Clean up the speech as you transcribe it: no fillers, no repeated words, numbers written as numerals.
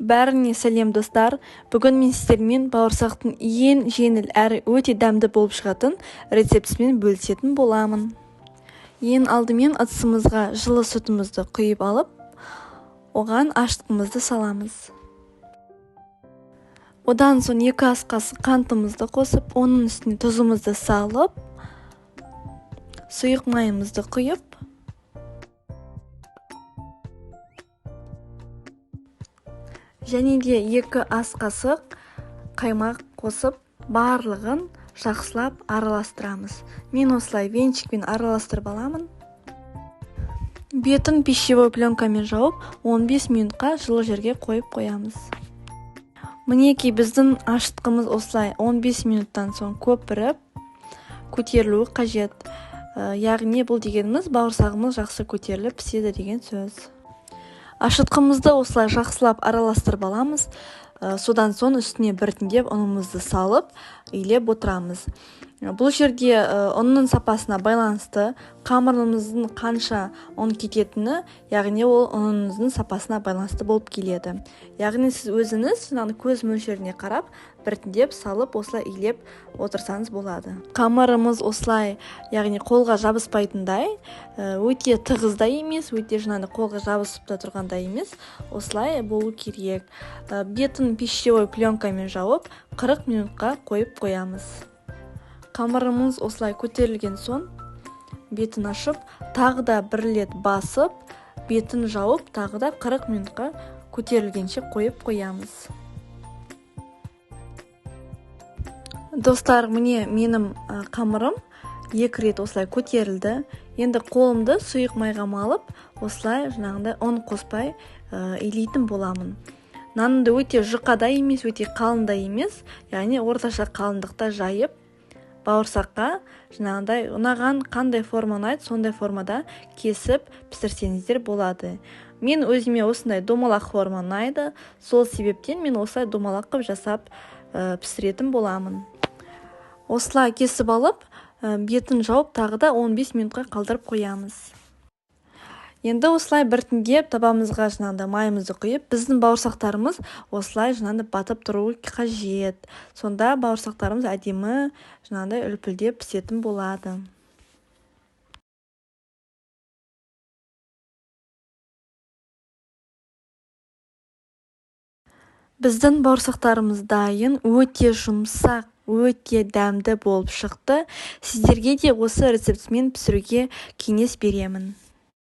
Бәріне сәлем, достар! Бүгін мен сіздермен бауырсақтың ең жеңіл әрі өте дәмді болып шығатын рецептісімен бөлісетін боламын. Ең алдымен ыдысымызға жылы сүтімізді құйып алып, оған ашытқымызды саламыз. Одан соң 2 ас қасық қантымызды қосып, оның үстіне тұзымызды салып, сұйық майымызды құйып, және де 2 ас қасық қаймақ қосып, барлығын жақсылап араластырамыз. Мен осылай венчикпен араластырып аламын. Бетін пищевой пленкамен жауып, 15 минутқа жылы жерге қойып қоямыз. Мінекей, біздің ашытқымыз осылай 15 минуттан соң көпіріп көтерілуі қажет. Яғни бұл дегеніміз бауырсағымыз жақсы көтеріліп піседі деген сөз. Ашытқымызды осылай жақсылап араластырып аламыз. Содан соң үстіне біртіндеп ұнымызды салып, илеп отырамыз. Бұл жерде ұнның сапасына байланысты қамырымыздың қанша ұн кететіні, яғни ол ұныңыздың сапасына байланысты болып келеді. Яғни сіз өзіңіз жаңағы көз мөлшеріне қарап, біртіндеп салып, осылай илеп отырсаңыз болады. Қамырымыз осылай, яғни қолға жабыспайтындай, өте тығыз да емес, өте жаңағы қолға жабысып та тұрғандай емес, осылай болу керек. Бетін пищевой пленкамен жауып, 40 минутқа қойып қоямыз. Қамырымыз осылай көтерілген соң, бетін ашып, тағы да бір рет басып, бетін жауып, тағы да 40 минутқа көтерілгенше қойып қоямыз. Достар, міне менің қамырым 2 рет осылай көтерілді. Енді қолымды сұйық майға малып, осылай жаңағындай ұн қоспай, илейтін боламын. Нанымды өте жұқа да емес, өте қалың да емес, яғни орташа қалыңдықта жайып, бауырсаққа жаңағындай ұнаған қандай форма ұнайды, сондай формада кесіп пісірсеңіздер болады. Мен өзіме осындай домалақ форма ұнайды, сол себептен мен осылай домалақ қылып жасап, пісіретін боламын. Осылай кесіп алып, бетін жауып, тағы да 15 минутқа қалдырып қоямыз. Енді осылай біртіндеп табамызға жаңағыдай майымызды құйып, біздің бауырсақтарымыз осылай жаңағыдай батып тұруы қажет. Сонда бауырсақтарымыз әдемі жаңағыдай үлпілдеп пісетін болады. Біздің бауырсақтарымыз дайын, өте жұмсақ, өте дәмді болып шықты. Сіздерге де осы рецептімен пісіруге кеңес беремін.